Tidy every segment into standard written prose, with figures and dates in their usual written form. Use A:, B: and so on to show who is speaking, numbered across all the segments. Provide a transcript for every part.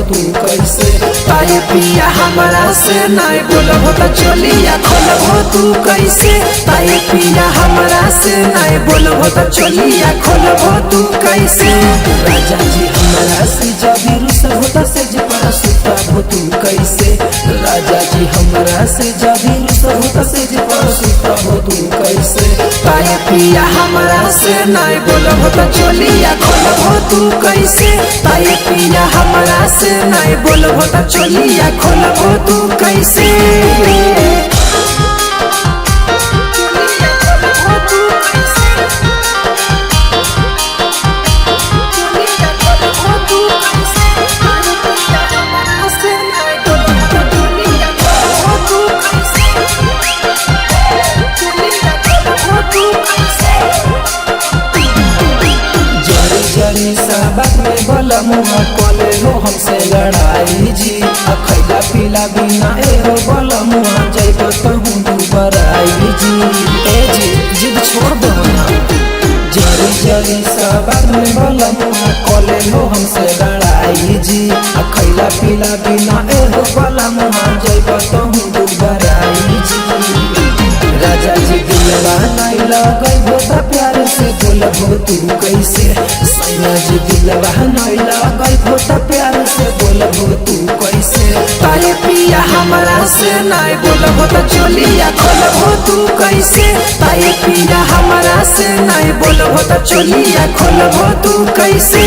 A: तू कैसे।
B: ताये पिया हमरा से नहीं बोलबो त चोलिया खोलबो तू कैसे। ताये पिया हमरा से नहीं बोलबो त चोलिया खोलबो तू कैसे।
A: राजा जी हमरा से जब रुसबो त सेज पर सुतबो तू कैसे। राजा जी हमरा से जब रुसबो त सेज पर सुतबो तू कैसे।
B: ताये पिया हमरा से नहीं बोलबो त चोलिया खोलबो तू कैसे। ताये पिया हमरा से नहीं बोलबो त चोलिया खोलबो तू कैसे।
A: जरी जरी साबत में बलमुआ कले हो हमसे लड़ाई जी। आ खैला पीला बिना एहो बलमुआ जइबो तहु दुबराई जी। ए जी जिद छोड़ दो ना। जरी जरी साबत में बलमुआ कले हो हमसे लड़ाई जी। आ खैला पीला बिना एहो बलमुआ जइबो तहु दुबराई जी। राजा जी दिलवा नहीं लगैबो त प्यार से बोलबो तू कैसे। सैया जी दिलवा नहीं लगैबो त प्यार से बोलबो तू कैसे।
B: ताये पिया हमरा से नहीं बोलबो त चोलिया खोलबो तू कैसे। ताये पिया हमरा से नहीं बोलबो त चोलिया खोलबो तू कैसे।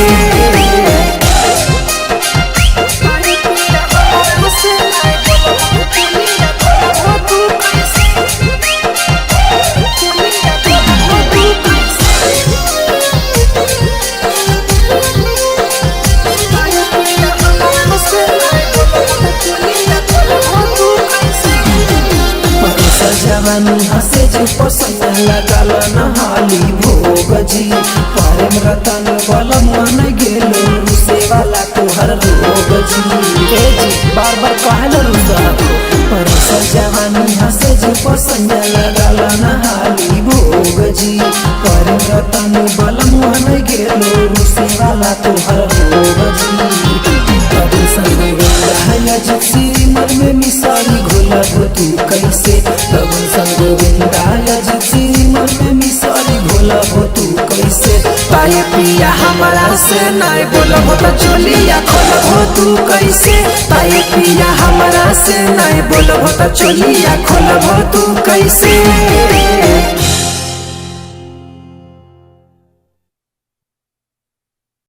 A: परोसा जवानी हसे जो पसंद लगल नहाली भोग जी। प्रेम रतन बलमुआ नहीं गेलो रुसे वाला तोहर रोग जी। ए जी बार बार कहल रुसा। परोसा जवानी हसे जो पसंद लगल नहाली भोग जी। प्रेम रतन बलमुआ नहीं गेलो रुसे वाला तोहर रोग जी। कभी संग गोविंदा जिप्सी मन में मिसारी घोलबो तू कैसे। तब संग गोविंदा जिप्सी मन में मिसारी घोलबो तू कैसे।
B: ताये पिया हमरा से नहीं बोलबो त चोलिया खोलबो तू कैसे। ताये पिया हमरा से नहीं बोलबो त चोलिया खोलबो तू कैसे।